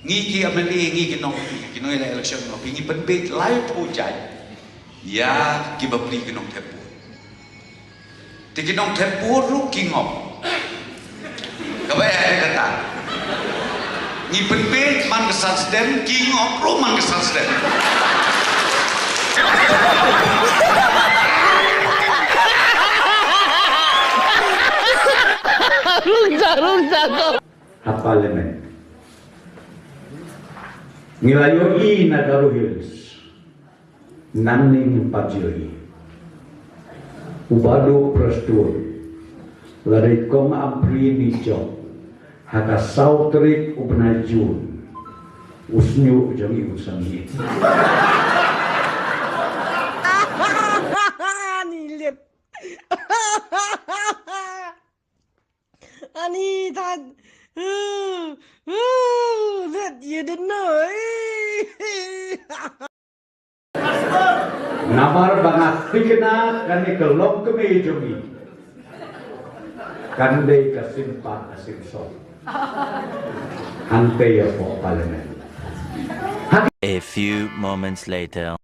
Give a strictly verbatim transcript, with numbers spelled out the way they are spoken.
Ngi ki M L A, ngi ki nong, ki nong ïaleh election ngi pynbeit laiphew jait ïa ki bapli ki nongthep vote. Te ki nongthep vote ruh ki ngop. Kaba ïa kata, ngi pynbeit man ka san sdem, ki ngop ruh man ka san sdem. Rung sa, rung sa, to. Ha Parliament. Ngi la ïohi na Garo Hills, nangne ngim pat ju ïohi. U Bah Duh Prestone la dei kong Ampareen i jong ha ka saw tarik u bnai June, u shñiuh jong i u samit. Ani lit. Ani tan. That you didn't know. Namar ba nga thikna kane ka longkmie jong ngi kan dei ka sympat ka symsop hangtei hapoh Parliament. A few moments later.